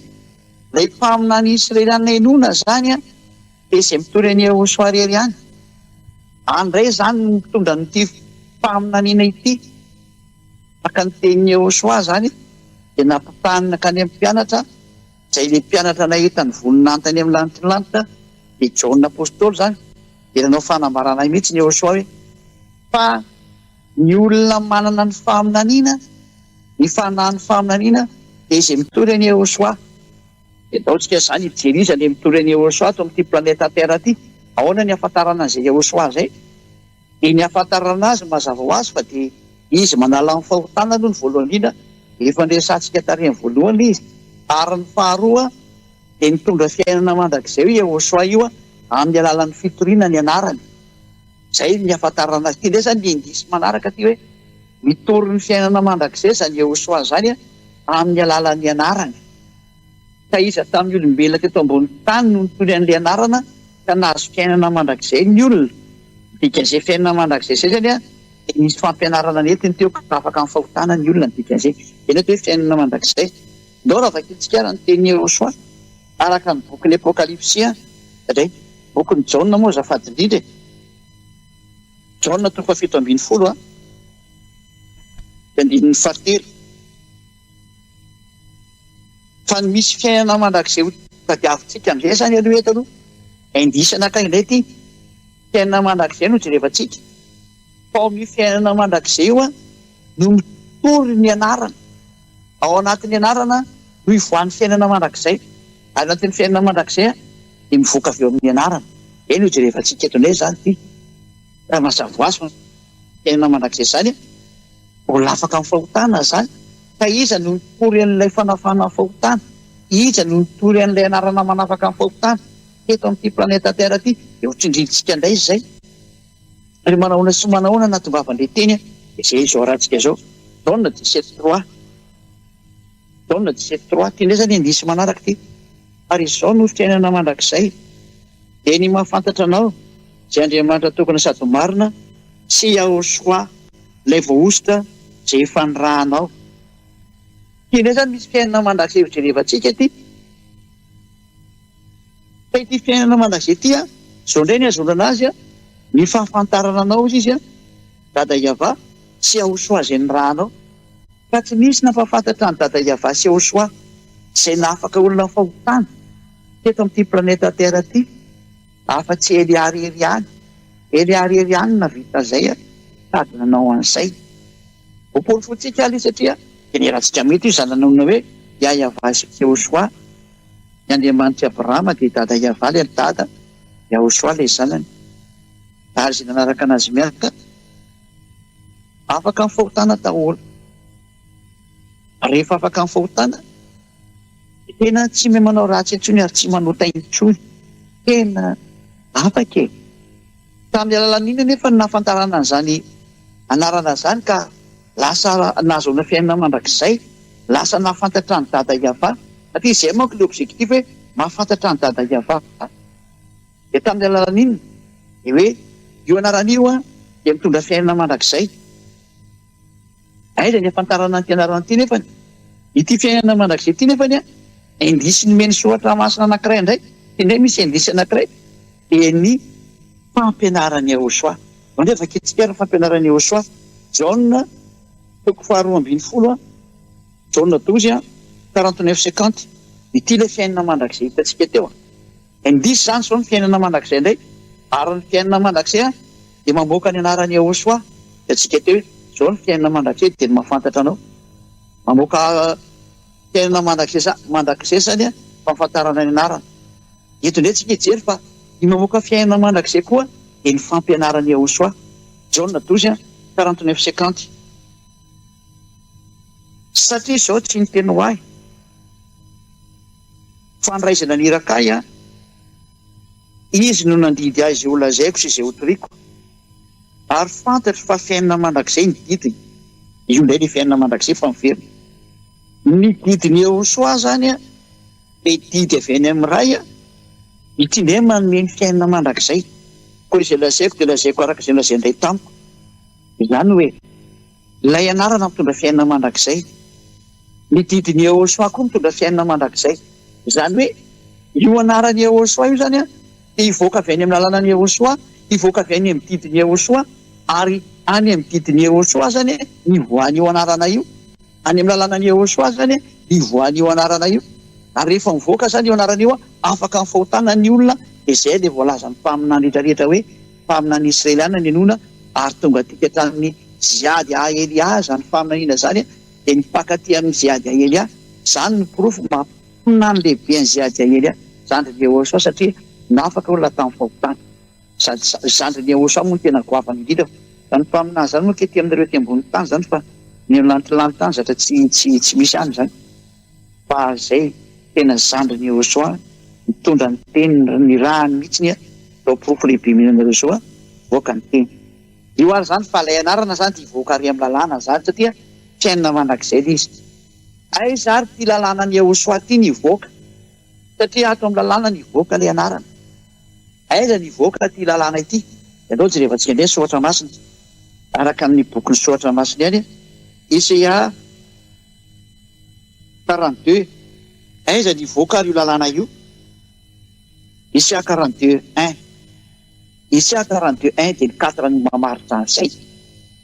ilay mpaminany Israeliana henoina izany dia izay mitory an'i Yehoshuah irery ihany. Any indray izany no mitondra an'ity faminaniana ity. Araka ny tenin'i Yehoshuah izany dia nampitahany nankany amin'ny mpianatra. Izay ilay mpianatra nahita ny voninahiny tany amin'ny lanitry ny lanitra, dia Jaona Apostoly izany, dia nanao fanambarana mihitsy ny Yehosua hoe, Fa ny olona manana ny faminaniana, ny fanahin'ny faminaniana, dia izay mitory an'i Yehosua. Dia ataontsika izany hijery iza ilay mitory an'i Yehosua ato amin'ity planeta Terre ity. Ahoana ny hahafantarana an'izay Yehosua izay? Dia ny hahafantarana azy mazava ho azy fa dia izy manala ny fahotana aloha ny voalohany indrindra, efa niresahantsika tary amin'ny voalohany ilay izy, ary ny faharoa dia nitondra fiainana mandrakizay io Yehosua io amin'ny alalan'ny fitoriana ny anarany. Izay ny hahafantarana azy. Ity indray izany ny indice manaraka ity hoe mitory ny fiainana mandrakizay izany Yehosua izany amin'ny alalan'ny anarany. Ka iza tamin'ny olombelona teto ambony tany no nitory an'ilay anarana ka nahazo fiainana mandrakizay ny olona? Ny dikan'izay fiainana mandrakizay izay izany dia nisy fampianarana nentiny teo ka afaka amin'ny fahotana ny olona ny dikan'izay. Izay no atao hoe fiainana mandrakizay. Ndao raha vakintsika ary ny tenin'i Yehosua araka ny bokin'ny Apokalypsy indray. Bokin'i Jaona moa azafady indrindra e. Jaona toko faha-17 andininy fahatelo. Fa ny misy fiainana mandrakizay ho tadiavintsika amin'izay izany aloha eto aloha, indice anankiray indray ity, fiainana mandrakizay no jerevantsika. Fa ao amin'io fiainana mandrakizay io no mitory ny anarana. Ao anatin'ny anarana no ivoahan'ny fiainana mandrakizay. Ary anatin'ny fiainana mandrakizay dia mivoaka avy eo amin'ny anarana. Izay no jerevantsika eto indray izany ity. Raha mazava ho azy fa fiainana mandrakizay izany Mbola afaka amin'ny fahotana izany? Ka iza no nitory an'ilay fanafahana ny fahotana? Iza no nitory an'ilay anarana manafaka ny fahotana teto amin'ity planeta Terre ity? Dia ho tsindrintsika indray izay. Ary manahoana sy manahoana nahatongavan'ilay teny an? Dia izay izao arahantsika izao. Jaona 17 trois. Jaona 17 trois. Ity indray izany indisy manaraka ity. Ary izao no fiainana mandrakizay, dia ny mahafantatra Anao, izay Andriamanitra tokana sady marina, sy Yahoshuah, ilay voahosotra izay efa nirahanao. Ity indray izany misy fiainana mandrakizay ho jerevantsika ity. Fa ity fiainana mandrakizay ity, izao indray ny ahazoana azy, ny fahafantarana Anao hozy izy, Dada Yavah, sy Yahoshuah izay nirahanao. Fa tsy nisy nampahafantatra an'i Dada Yavah sy Yahoshuah izay nahafaka olona fahotana teto amin'ity planeta Terre ity afa-tsy Elia irery ihany. Elia irery ihany no nahavita an'izay sady nanao an'izay. Voaporofontsika aloha satria generantsika mety io zanan'olona hoe Yah Yavah sy Yahoshuah, ny Andriamanitr'i Abrahama dia Dada Yavah ilay Dada, Yahoshuah ilay zanany. Ary izay nanaraka an'azy miaraka. Afaka amin'ny fahotana daholo. Rehefa afaka amin'ny fahotana, dia tena tsy mahay manao ratsy intsony ary tsy manota intsony. Tena afaka e! Tamin'ny alalan'inona anefa no nahafantarana an'izany anarana izany ka lasa nahazoana fiainana mandrakizay, lasa nahafantatra an'i Dada Yavah? Satria izay manko ilay objectif hoe mahafantatra an'i Dada Yavah. Dia tamin'ny alalan'inona? Dia hoe io anarana io dia mitondra fiainana mandrakizay. Aiza ny hafantarana an'ity anarana ity nefany? Ity fiainana mandrakizay ity nefany indisy nomen'ny soratra masina anankiray indray, ity indray misy indisy anankiray, dia ny fampianaran'i Yahoshuah. Andeha vakintsika ary ny fampianaran'i Yahoshuah. Jaona toko faharoa ambinifolo, Jaona 12, 49 50. Ity ilay fiainana mandrakizay hitantsika teo. Indrisy izany izao ny fiainana mandrakizay indray, ary ny fiainana mandrakizay dia mamoaka ny anaran'i Yahoshuah, hitantsika teo hoe izao ny fiainana mandrakizay dia ny mahafantatra anao. Mamoaka fiainana mandrakizay mandrakizay izany fahafantarana ny anarana. Eto indray tsika hijery fa ny mamoaka fiainana mandrakizay koa dia ny fampianaran'i Yahoshuah. Jaona 12, 49 50. Satria izao tsy niteny ho ahy. Fa ny Ray izay naniraka ahy, Izy no nandidy ahy izay holazaiko sy izay hotoriko, ary fantatro fa fiainana mandrakizay ny didiny. Io indray ilay fiainana mandrakizay fa miverina. Ny didin'i Yehosua izany dia didy avy any amin'ny Ray, ity indray manome ny fiainana mandrakizay. Koa izay lazaiko dia lazaiko araka izay nolazain'ny Ray tamiko. Izany hoe. Ilay anarana mitondra fiainana mandrakizay. Ny didin'i Yehosua koa mitondra fiainana mandrakizay. Izany hoe, io anaran'i Yehosua io izany dia hivoaka avy any amin'ny lalanan'i Yehosua, hivoaka avy any amin'ny didin'i Yehosua, ary any amin'ny didin'i Yehosua izany no hivoahan'io anarana io. Any amin'ny lalanan'i Yehosua izany no hivoahan'io anarana io. Ary rehefa mivoaka izany io anarana io, afaka amin'ny fahotana ny olona, dia izay ilay voalazan'ny mpaminany rehetra rehetra hoe, mpaminany Israeliana ny henoina ary tonga aty hatramin'ny Ziady A Elia izany faminaniana izany dia nipaka aty amin'ny Ziady A Elia. Izany no porofo maha mpaminany lehibe an'i Ziady A Elia, zandrin'i Yehosua satria nafaka olona tamin'ny fahotana. Sady zandrin'i Yehosua moa no tena goavana indrindra fa ny mpaminany izany moa aty aminareo aty ambony tany izany fa ny eo lantilanty any zatra tsy tsy tsy misy any izany. Fa zay tena zandriny Yehosua nitondra ny teny nirahany mihitsiny zao porofo lehibe mino anareo zao a voaka ny teny. Io ary zany fa lay anarana zany dia hivoaka ary am lalàna zany satria fiainana mandrakizay le izy. Aiza ary ty lalànan'i Yehosua ty ny hivoaka? Satria ato amin'ny lalàna nivoaka ilay anarana. Aiza nivoaka ity lalàna ity? Dia andao jerevantsika indray ny soratra masina. Araka ny bokin'ny soratra masina ihany, Isaia 42. Aiza nivoaka ary io lalàna io? Isaia 42 un. Isaia 42 un dia ny quatre no mamaritra an'izay.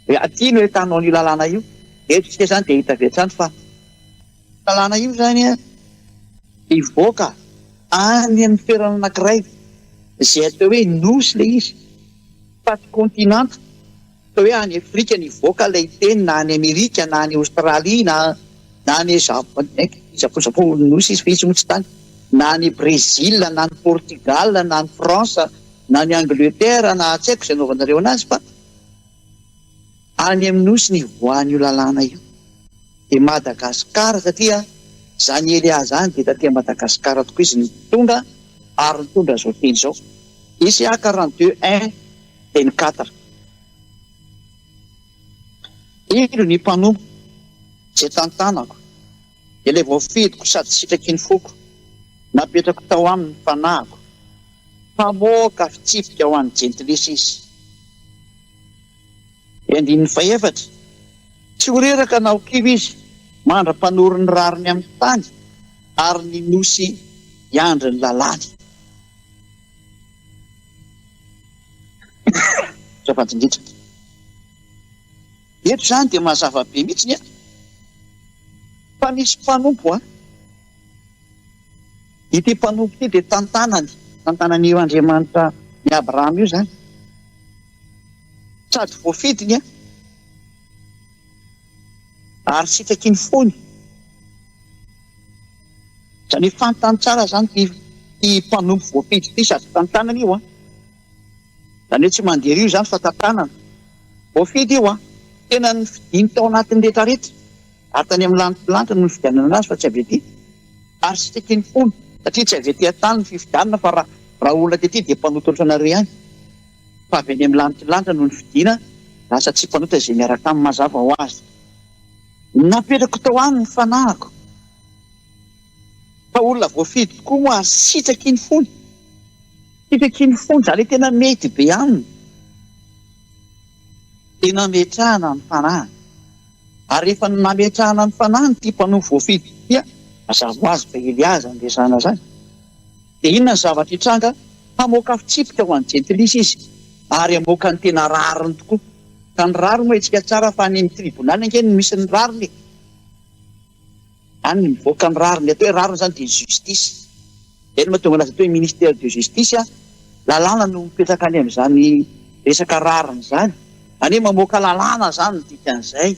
Hoe aty no ahitanao an'io lalàna io. Eto isika izany dia hita avy hatrany fa lalàna io izany hivoaka any amin'ny toerana anankiray izay atao hoe nosy ilay izy fa tsy kontinanta. Atao hoe any Afrika no hivoaka ilay teny na any Amerika na any Aostralia na na any Japon, Japon Japon nosy izy fa izy moa tsy tany, na any Brésil na any Portugal na any France na any Angleterre na tsy haiko izay anaovanareo anazy fa Any amin'ny nosy ny hivoahan'io lalàna io dia Madagascar satria zany Elia zany dia taty Madagascar tokoa izy no tonga ary nitondra izao teny izao. Isa 42 un teny quatre. Indro ny mpanompo izay tantanako, ilay voafidiko sady sitraky ny foko, napetrako tao aminy ny fanahiko, mpamoaka fitsipika ho an'ny jentilisa izy. Ny andininy fahefatra, Tsy ho reraka na ho kivy izy mandra-panoro ny rariny amin'ny tany, ary ny nosy hiandry ny lalàny. Azafady indrindra. Eto izany dia mazava be mihitsy ny fa misy mpanompo an. Ity mpanompo ity dia tantanany, tantanan'io Andriamanitra ny Abrahama io izany. Sady voafidiny an, ary sitraky ny fony. Izany hoe fantany tsara izany ity ity mpanompo voafidy ity sady tantanany io an. Izany hoe tsy mandeha io izany fa tantanana. Voafidy io an. Tena nofidiny tao anatin'ny retraretra. Ary tany amin'ny lanitra no nifidianana azy fa tsy avy aty. Ary sitraky ny fony satria tsy avy aty an-tany ny fifidianana fa raha raha olona tety dia mpanota ohatranareo ihany. Fa avy any amin'ny lanitry lanitra no nifidiana, lasa tsy mpanota izay miaraka aminy mazava ho azy. Napetrako tao aminy ny fanahiko. Fa olona voafidy tokoa moa ary sitraky ny fony. Sitraky ny fony, izany hoe tena mety be aminy. Dia nametrahana ny fanahiny. Ary rehefa nametrahana ny fanahiny ity mpanompo voafidy ity, mazava ho azy fa Elia izany resahana izany. Dia inona ny zavatra hitranga? Hamoaka fitsipika ho an'ny jentilisa izy, ary hamoaka ny tena rariny tokoa. Ka ny rariny moa hetsika tsara fa any amin'ny tribonaly ange no misy ny rariny e! Any no mivoaka ny rariny. Ny atao hoe rariny izany dia justice. Izay no mahatonga anazy atao hoe ministère de justice. Lalàna no mipetraka any amin'izany resaka rariny izany. Izany hoe mamoaka lalàna izany no dikan'izay.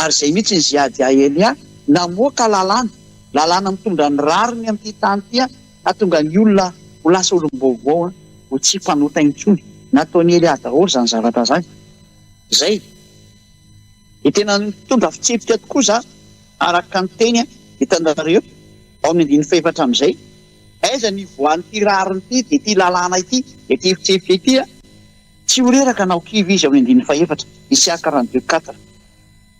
Ary izay mihitsy ny ZADALA, namoaka lalàna, lalàna mitondra ny rariny amin'ity tany ity hahatonga ny olona ho lasa olom-baovao, ho tsy mpanota intsony. Nataon'i Elia daholo izany zavatra izany. Izay. Dia tena nitondra fitsipika tokoa za, araka ny teny hitanareo ao amin'ny andininy fahefatra amin'izay. Aiza ny hivoahan'ity rariny ity, dia ity lalàna ity, dia ity fitsipika ity. Tsy ho reraka na ho kivy izy ao amin'ny andininy fahefatra, Isaia 42, quatre.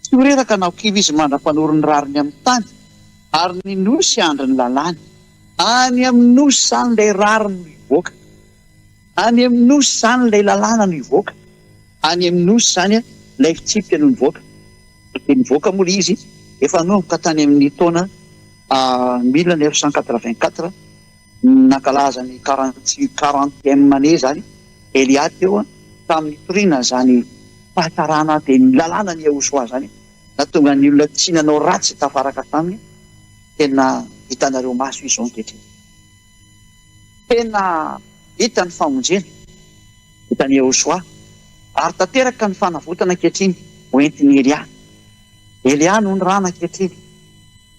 Tsy ho reraka na ho kivy izy mandra-panoro ny rariny amin'ny tany, ary ny nosy handry ny lalàny. Any amin'ny nosy izany ilay rariny no hivoaka. Any amin'ny nosy izany ilay lalàna no hivoaka. Any amin'ny nosy izany ilay fitsipika no nivoaka. Dia nivoaka moa ilay izy efa nanomboka tany amin'ny taona 1984. Nankalaza ny quarantième année izany Elia teo tamin'ny nitoriana izany fahatarana dia ny lalàna ny Yahoshuah izany nahatonga ny olona tsy nanao ratsy tafaraka taminy tena hitanareo maso izao ankehitriny tena hita ny famonjena hitan'i Yahoshuah ary tanteraka ny fanavotana ankehitriny ho entin'i Elia Elia no nirana ankehitriny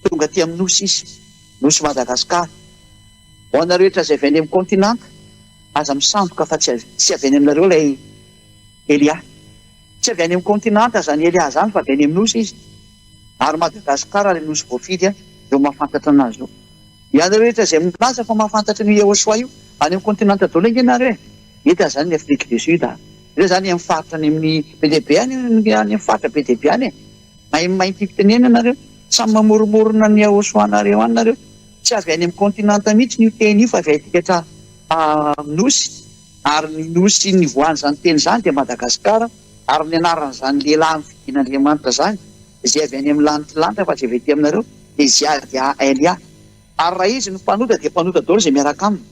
tonga aty amin'ny nosy izy Nosy Madagascar. Ho anareo rehetra izay avy any amin'ny kontinanta, aza misandoka fa tsy tsy avy any aminareo ilay Elia. Tsy avy any amin'ny kontinanta izany Elia izany fa avy any amin'ny nosy izy. Ary Madagascar ilay nosy voafidy ireo mahafantatra anazy io. Ianareo rehetra izay milaza fa mahafantatra an'io Yehosua io, any amin'ny kontinanta daholo ange nareo e. Mety aza any Afrique du Sud a. Ireo izany amin'ny faritra any amin'ny be dia be any, any amin'ny faritra be dia be any e. Mahay mahay fitenenana nareo. Samy mamoromorona ny Yahoshuah nareo any nareo. Tsy avy any amin'ny kontinanta mihitsy io teny io fa avy aty amin'ny nosy ary ny nosy nivoahan'izany teny izany dia Madagasikara ary ny anaran'izany lehilahy nofidin'Andriamanitra izany izay avy any amin'ny lanitry lanitra fa tsy avy aty aminareo dia Ziadiaelia. Ary raha izy no mpanota dia mpanota daholo izay miaraka aminy.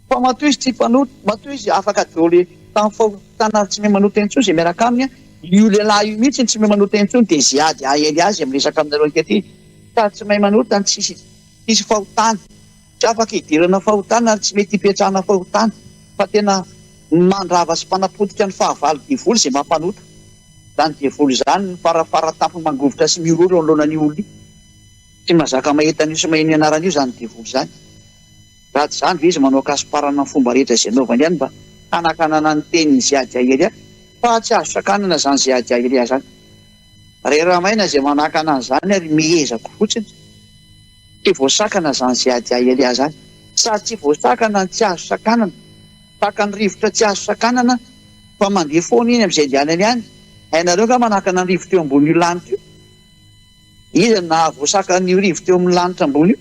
Fa matoa izy tsy mpanota, matoa izy afaka daholo tamin'ny fahotana ary tsy mahay manota intsony izay miaraka aminy, io lehilahy io mihitsy no tsy mahay manota intsony dia Ziadiaelia izay miresaka aminareo ankehitriny. Sady tsy mahay manota no tsisy tsisy fahotana. Tsy afaka idirana fahotana ary tsy mety ipetrahana fahotana fa tena mandrava sy mpanapotika ny fahavalo devoly izay mampanota. Izany devoly izany no farafara tampony mangovitra sy mihorohoro eo anoloanan'io olona io. Tsy mahazaka mahita an'io sy maheno ny anaran'io izany devoly izany. Raha tsy izany ve izy manao ankasomparana ny fomba rehetra izay anaovany ihany mba hanakanana ny tenin'i Ziadiaelia fa tsy azo sakanana izany Ziadiaelia izany. Rera-maina izay manakana an'izany ary miezaka fotsiny. Tsy voasakana izany Ziadiaelia izany. Sady tsy voasakana no tsy azo sakanana. Tahaka ny rivotra tsy azo sakanana fa mandeha foana iny amin'izay andehanany any. Hainareo angaha manakana ny rivotra eo ambonin'io lanitra io? Iza no nahavoasakana an'io rivotra eo amin'ny lanitra ambony io?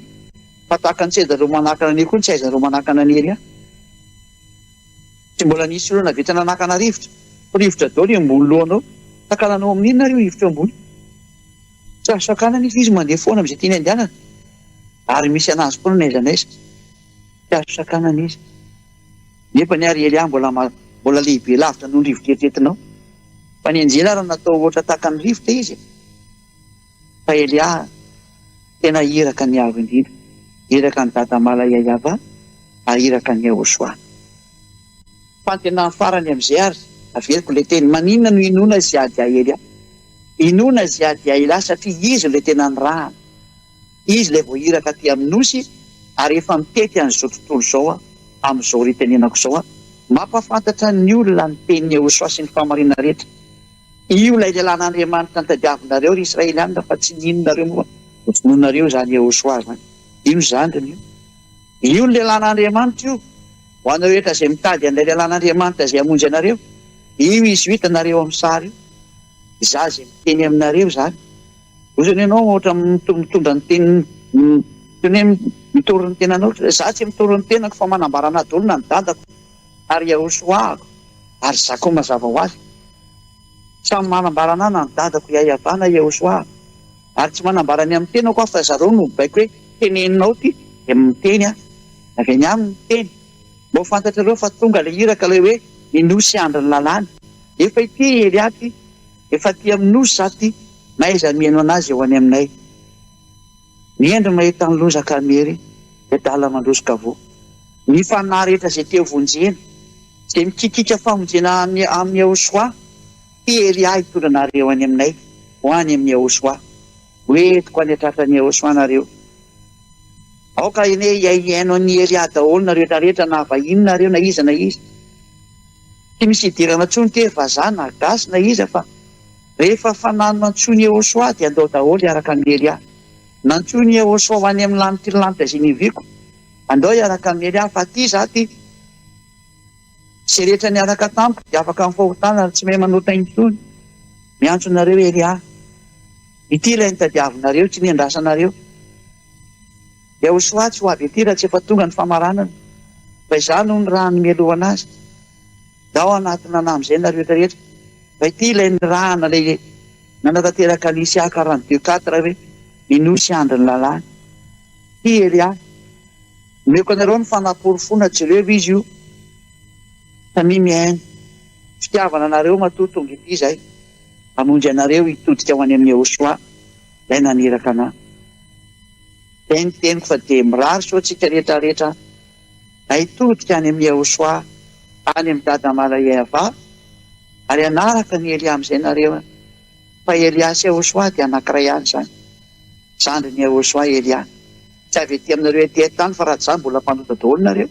Fa tahaka ny tsy haizareo manakana an'io koa ny tsy haizareo manakana an'i Elia. Tsy mbola nisy olona nahavita nanakana rivotra. Fa rivotra daholo eo ambony lohanao. Sakananao amin'ny inona ary io rivotra eo ambony io? Tsy azo sakanana izy fa izy mandeha foana amin'izay tiany andehanana. Ary misy an'azy foana n'aiza n'aiza. Tsy azo sakanana izy. Nefa ny ary Elia mbola mbola lehibe lavitra noho ny rivotra eritreretinao. Fa ny anjely ary natao ohatra tahaka ny rivotra izy e. Fa Elia tena iraka ny Avo Indrindra, iraka an'i Dada Malaiayava ary iraka an'i Yehosua. Fantenana farany amin'izay ary averiko ilay teny, maninona no inoana Ziadiaelia? Inoana Ziadiaelia satria izy no ilay tena nirahana. Izy ilay voahiraka aty amin'ny Nosy ary efa mitety an'izao tontolo izao amin'izao itenenako izao, mampahafantatra ny olona ny tenin'i Yehosua sy ny fahamarinana rehetra. Io ilay lehilahin'Andriamanitra notadiavinareo ry Israelianina fa tsy nino nareo moa novonoinareo izany Yehosua izany. Io ny zandriny io. Io ny lehilahin'Andriamanitra io. Ho anareo rehetra izay mitady an'ilay lehilahin'Andriamanitra izay hamonjy anareo, io izy io hitanareo amin'ny sary io. Izaho izay miteny aminareo izany. Ozona ianao ohatra mitondra ny teny toy ny hoe mitory ny tenanao. Izaho tsy mitory ny tenako fa manambara anà daholo na ny dadako ary Yahoshuah-ko ary izaho koa mazava ho azy. Samy manambara anà na ny dadako Yahyahavah na Yahoshuah ary tsy manambara ny amin'ny tenako aho fa zareo no mibaiko hoe teneninao ity dia miteny aho. Avy any aminy ny teny. Mba ho fantatrareo fa tonga ilay iraka ilay hoe ny nosy andry ny lalàna. Efa ity i Elia ity. Efa aty amin'ny nosy za ty, n'aiza mihaino anazy eo any aminay. Ny hendry mahita ny loza ka miery, ny adala mandroso ka voa. Ny fanahy rehetra izay te ho vonjena, izay mikikika famonjena any amin'i Yahoshuah, ty Elia hitondra anareo any aminay, ho any amin'i Yahoshuah. Ho entiko any an-tratran'i Yahoshuah nareo. Aoka anie hihaino an'i Elia daholo nareo rehetra rehetra na vahiny nareo na iza na iza. Tsy misy idirana intsony ity hoe vazaha na gasy na iza fa rehefa fanahy nantsoin'i Yehosua dia andao daholo hiaraka amin'i Elia. Nantsoin'i Yehosua ho any amin'ny lanitry ny lanitra izay niaviako. Andao hiaraka amin'i Elia fa aty izaho aty. Izay rehetra niaraka tamiko dia afaka amin'ny fahotana ary tsy mahay manota intsony. Miantso anareo Elia. Ity ilay notadiavinareo, tsy niandrasanareo. Yahoshua tsy ho avy aty raha tsy efa tonga ny famaranana, fa izaho no nirahany mialoha anazy. Ndao hanatona anah amin'izay nareo rehetra rehetra, fa ity ilay nirahana ilay nanatanteraka an'i Isia 42 quatre hoe, ny nosy andry ny lalàna. Ity Elia. Omeko anareo ny fanaporofoana, jereo izy io. Samia mihaino. Fitiavana anareo matoa tonga ety izay, hamonjy anareo hitodika ho any amin'i Yahoshua, ilay naniraka anah. Izay ny teniko fa dia mirary soa antsika rehetra rehetra na hitodika any amin'i Yahoshuah any amin'i Dada Malayeavah ary hanaraka an'i Elia amin'izay nareo an! Fa Elia sy Yahoshuah dia anankiray ihany izany. Zandrin'i Yahoshuah Elia. Tsy avy ety aminareo ety an-tany fa raha tsy izany mbola mpanota daholo nareo.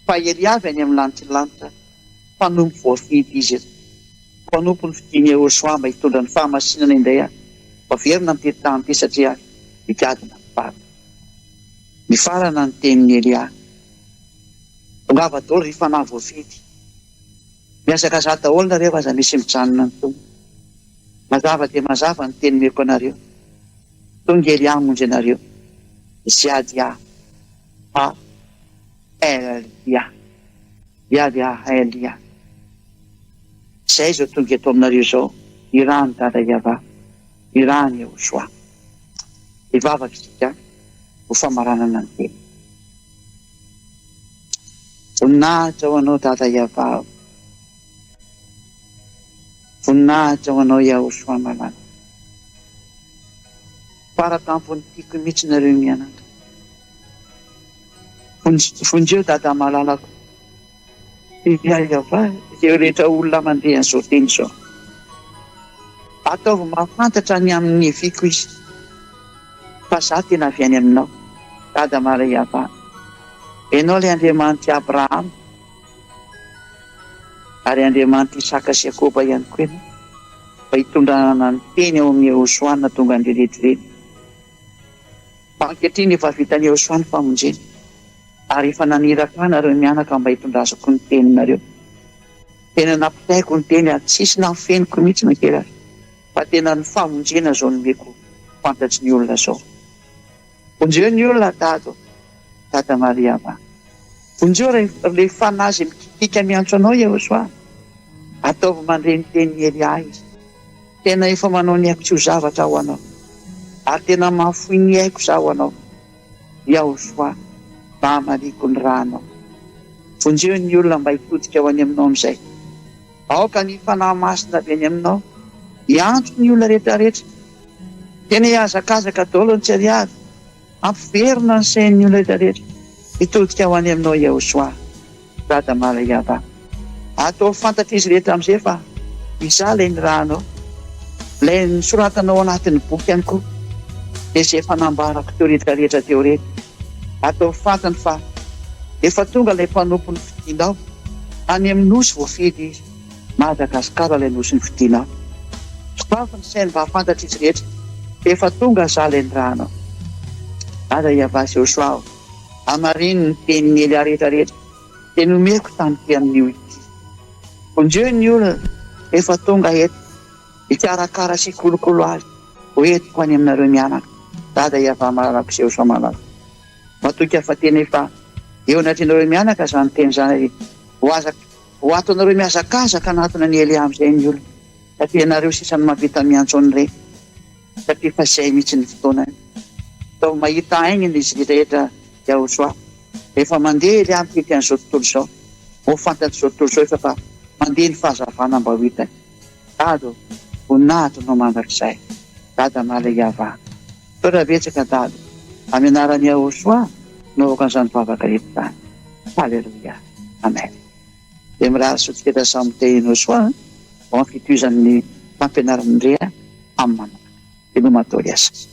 Fa Elia avy any amin'ny lanitry ny lanitra. Mpanompo voafidy izy. Mpanompo nofidin'i Yehoshuah mba hitondra ny fahamasinana indray aho. Ho averina amin'ity tany ity satria migadona ny farany. Nifarana ny tenin'i Elia. Tongava daholo ry fanahy voafidy. Mihazakazaha daholo nareo aza misy mijanona intsony. Mazava dia mazava ny teny omeko anareo. Tonga Elia hamonjy anareo. Ziadia ha Elia. Ziadia ha Elia. Izay izao tonga eto aminareo izao, irahan'i Dada Yavah, irahan'i Yehoshuah. Hivavaka isika ho famaranana ny teny. Voninahitra ho anao Dada Yavah o. Voninahitra ho anao Yahoshuah malala. Fara-tampony tiako mihitsy nareo mianaka. Vonjeo Dada malalako. Yavah ireo rehetra olona mandre an'izao teny izao. Ataovy mahafantatra ny amin'ny niaviako izy. Fa za tena avy any aminao. Dada malala Yavah. Ianao ilay Andriamanitr'i Abrahama. Ary Andriamanitr'i Isaka sy Jakoba ihany koa ianao, mba hitondrana ny teny ao amin'i Yehoshuah nahatonga an'ireny rehetra ireny. Fa ankehitriny efa vitan'i Yehoshuah ny famonjena, ary efa naniraka ahy nareo mianaka mba hitondrazako ny teninareo. Tena nampitaiko ny teny ary tsisy nafeniko mihitsy na kely aza, fa tena ny famonjena izao nomeko fantatry ny olona izao. Vonjeo ny olona Dada ô! Dada Maria va! Vonjeo re le fanahy izay mikitika miantso anao Yehosua! Ataovy mandre ny tenin'i Elia izy. Tena efa manao ny aiko tsy ho zavatra aho ho anao. Ary tena mahafoy ny aiko za ho anao. Yahosua, mba hamaliako ny rànao. Vonjeo ny olona mba hitodika ho any aminao amin'izay. Aoka ny Fanahy Masina avy any aminao hiantso ny olona rehetra rehetra. Tena hihazakazaka daholo ny tsy ariary. Hampiverina ny sain'ny olona rehetra rehetra hitodika ho any aminao Yahoshuah, Dada Malayava. Ataovy fantatr'izy rehetra amin'izay fa Izaho ilay nirahanao, ilay nosoratanao ao anatin'ny boky ihany koa, dia izay efa nambarako teo rehetra rehetra teo ireny. Ataovy fantany fa efa tonga ilay mpanompo nofidinao. Any amin'ny nosy voafidy izy. Madagascar ilay nosy nofidinao. Sokafy ny sainy mba hahafantatr'izy rehetra fa efa tonga za ilay nirahanao. Aza iavasy Joshua o. Hamarino ny tenin'i Elia rehetra rehetra dia nomeko tamin'ity amin'io ity. Vonjeo ny olona efa tonga eto hikarakara sy hikolokolo azy ho entiko any aminareo mianaka. Dada Iavah malalako sy Joshua malalako. Matoky aho fa tena efa eo anatrehanareo mianaka izany teny izany ary ho aza ho atonareo mihazakazaka hanatona an'i Elia amin'izay ny olona satria ianareo sisa no mahavita miantso an'ireny satria efa izay mihitsy ny fotoanany. Ataovy mahita aingana izy rehetra Yahoshua. Rehefa mandeha Elia mitety an'izao tontolo izao, ho fantatr'izao tontolo izao efa fa mandeha ny fahazavana mba ho hitany. Dada ô, voninahitra anao mandrakizay. Dada Malaiava. Misaotra betsaka Dada. Amin'ny anaran'i Yahoshuah no avoaka an'izany vavaka eto izany. Haleloia. Amen. Dia mirary soa antsika samy tehina Yahoshuah ho amin'ny fitohizan'ny fampianaran'i Ndrea amin'ny manaraka. Veloma daholo asa.